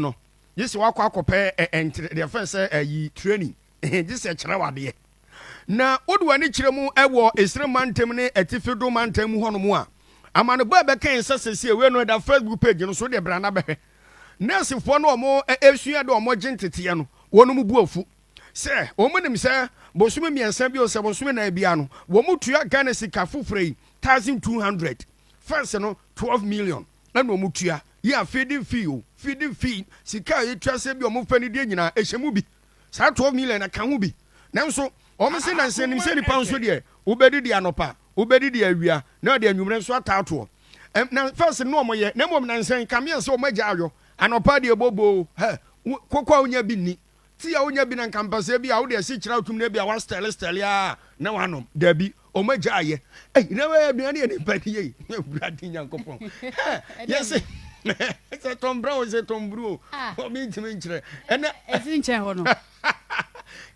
No gye sɛ wakɔ akɔpɛ ɛ ntere deɛ fɛn sɛ ɛyi training, gye sɛ kyerɛ wadeɛ na wode w'ani kyerɛ mu. Ɛwɔ Esire mantam ne Atifi Do mantam mu hɔnom a, amanebɔ a ɛbɛka yɛn sɛ sɛsie wei no ɛda Facebook page no so deɛ, bra na bɛhwɛ. Nɛɛsefoɔ no, ɔmo esua de ɔmo gye nteteɛ no, wɔn mu bu afu sɛ wɔn nim sɛ bosome 3 bi o, sɛ bosome 4 bia no, wɔn tua Ghana sika foforɔ yi 1,200. First no 12 million ɛna wɔn tua yi a, feeding fee o, feeding fee sika a yɛtua sɛ bi wɔn fɛ ne deɛ nyinaa ɛhyɛ mu bi. Saa 12 million ɛka ho bi. Nanso wɔn se nansi nim sɛ nipa nso deɛ, wobɛdidi anɔpa, wobɛdidi awia, na ɔde anwummerɛ nso ataatoɔ. Na first no wɔn yɛ na mmom nansan kamea sɛ wɔn agya ayɔ anɔpa deɛ bobo hɛ koko a wonya bi nni ti a wonya bi na nkampasɛ bi a wode asi kyerɛ atum na bi a wasitɛle stɛle a na wanom dabi. Wɔn agya ayɛ ɛyi na wɔyɛ aduane yɛ nipa ni yɛ Awurade Nyankopɔn hɛ yɛsɛ sɛ Tom Brown, sɛ Tom Blue, obi ntumi nkyerɛ ɛnɛ. Ɛsi nkyɛn hɔ no.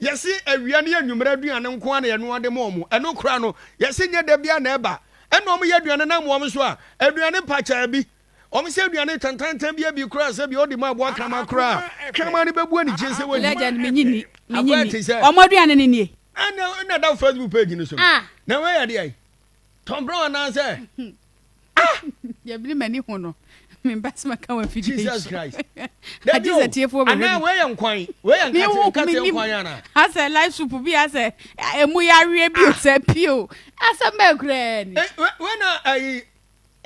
Yɛsi awia ne anwummerɛ aduane nko ara na yɛnoa de ma ɔmo. Ɛno kora no, yɛsi nyɛ da bia na ɛba ɛna ɔmo yɛ aduane na mo ɔmo so a, aduane mpakyɛ bi ɔmo sɛ aduane tantantan bi abi koraa sɛ bi ɔde mu aboa kraman koraa, kraman no bɛbu ani gye sɛ wɔnyi. Legend, menyi ni, menyi Akɔyɛ ni. Te sɛ ɔmo aduane ne nie. Ɛna da Facebook page no so no. Ah. Na wɔyɛ adeɛ yi Tom Brown anaasɛ Yɛbili m'ani ho no, mempɛ sɛ mɛka wɔ afidie yi Jesus so. Christ. Agye sɛ tiefoɔ bɛhwɛ Anaa bi. wɔyɛ nkwan, wɔyɛ Me nkate wo nkate menim. nkwan ana? Asɛ light soup bi, asɛ emu yareɛ bi o, sɛ pio asɛ mbɛ koraa ni. Wei na ayi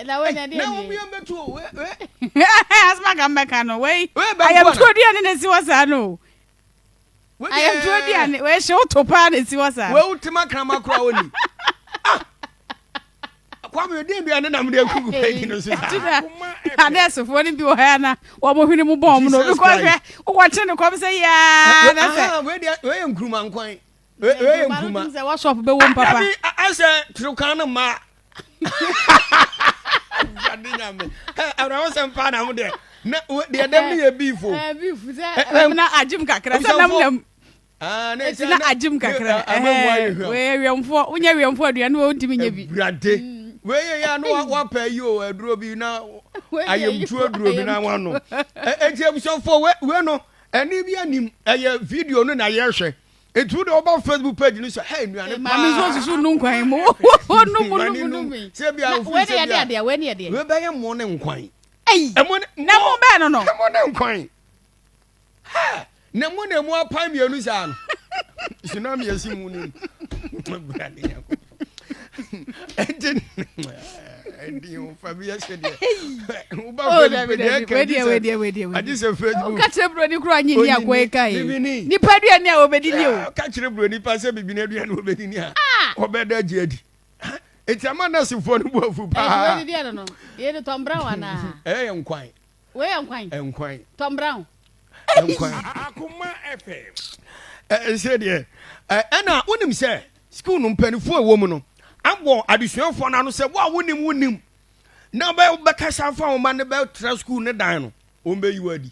na wei na deɛ na wɔn nie. yɛn bɛtu o, wei. Asoma ka mbɛka no wei. Wei bɛ nkwa na. Ayamtuo aduane na esi hɔ saa no. Wei Ayamtuo aduane wei hye woto paa na esi hɔ saa. Wei wote kraman koraa wɔni. Ah, Kwame odi aduane nam de akugu page no so saa. Ɛti na anɛɛsefoɔ no bi wɔ ha na wɔn hwene mu bɔn mu no Jesus because Christ. hwɛ, wokɔkye ne kɔm sɛ yaa na sɛ Ah, wei deɛ, wei yɛ nkuruma nkwan. Wei yɛ nkuruma. Sɛ wɔshop bɛwɔ mu papa. Dabi, asɛ turukan no mmaa. Awurade Nyame. Ɛ, awurade sɛ mpa na mo deɛ na deɛ dɛm no yɛ beef o. Ɛɛ, beef sɛ Ɛ, na agyem kakra sɛ nam abusuafoɔ- nam. Ah, na eti ɛsɛ na agyem kakra. Ama mu ayɛ Ɛhɛn, hwam. wei awiɛmfoɔ, wonyɛ awiɛmfoɔ aduane wɔ wontumi nyɛ bi. Awurade, wei yɛ yɛ ano wapɛ yi o, aduro bi na Wei yɛ ayɛmtuo aduro bi na wano. Eti abusuafoɔ, wei no ɛni bi anim ɛyɛ video no na yɛhwɛ. Etu de ɔba Facebook page no sɛ hɛ nnuane paa. Maame nso susu nu nkwan mu nu mu nu mu nu mu. Sɛ bi a Na ofin wei ne sɛ yɛ bi a deɛ adeɛ wei ne yɛ deɛ. Wei bɛyɛ mo ne nkwan. Ɛyi ɛmo ne na mo bɛɛ no. Ɛmo ne nkwan hɛ na mo na emu apan mmienu saa no tsunami esi mu ne Awurade Nyankopɔn. Ɛnti ɛdi o fa bi ɛhyɛ deɛ woba Oh, Facebook dabi page dabi ɛka wei deɛ, wei deɛ, wei deɛ, wei agye deɛ. sɛ Facebook. Ɔka kyerɛ buroni koro anyi ni akɔ eka yi. Bibini. Nipa aduane a wɔbɛdi ni o. Ka kyerɛ buroni pa sɛ bibini aduane wɔbɛdi ni a, ɔbɛda agye adi. Eti ama nɛɛsefoɔ no bu afu paa. Ɛdi wei deɛ no yɛ de Tom Brown anaa? Ɛyɛ nkwan. Wei yɛ nkwan. Nkwan. Tom Brown. Nkwan. Akoma FM. Ɛsɛ deɛ ɛna wonim sɛ sukuu no mpanimfoɔ a ɛwɔ mu no abɔ adesuafoɔ no ano sɛ wo a wonim na bɛkasa afa wo ma ne bɛtra sukuu ne dan no, wɔn bɛyi wo adi.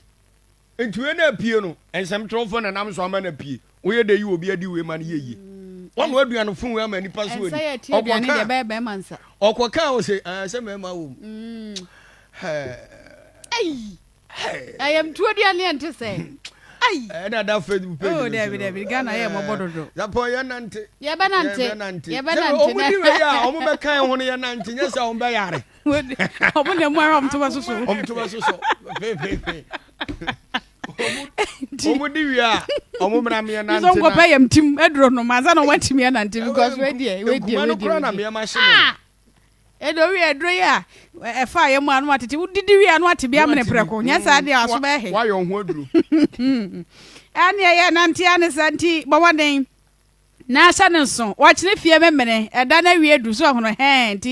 Nti wei na apue no, nsɛmtwerɛfoɔ na nam so ama no apue. Woyɛ de yi obi adi wei ma no yɛ yie, wɔn aduane fun wei ama nipa so ɛnsɛ adi. Yɛ tie aduane deɛ ɔkɔka bɛyɛ bɛrima nsa. Ɔkɔka wo sɛ sɛ mmarima wɔ mu. Hɛɛ. Ayi ayamtuo aduane yɛ nte sɛ ayi. Ɛna da Facebook page Oh, no so dabi, no. dabi, Ghana yɛ mmɔbɔ dodo. Zapɔ yɛ nante. Yɛbɛnante. Yɛbɛnante. Yɛbɛnante. Sɛ ɔmo di wei a, ɔmo bɛka yɛn ho no, yɛ nante nyɛ sɛ ɔmo bɛyare. Ɔmo na mu ara ɔmo to bɛ soso. Ɔmo to bɛ soso pepepe. Ɔmo di wie a, ɔmo mìíràn mi yɛ nante. Nisɔ nkɔpɛ yam tim aduro nom ansa na wɔatumi anante because wei deɛ, wei deɛ, Nkuma wei no deɛ, kura na wei deɛ. mmeɛma hye no. Ɛdɔ wie aduro yi a ɛfa yɛ mu a, no atete wodidi wie a, no ate bi amene prɛko nyɛ saa deɛ aso bɛyɛ he. Wayɛ ɔho aduro. Ɛne ɛyɛ nante ane sa nti bɔ mmɔden na ahyɛ ne nso wɔkyene fie memene ɛda no awie du so ɔhono hɛn nti.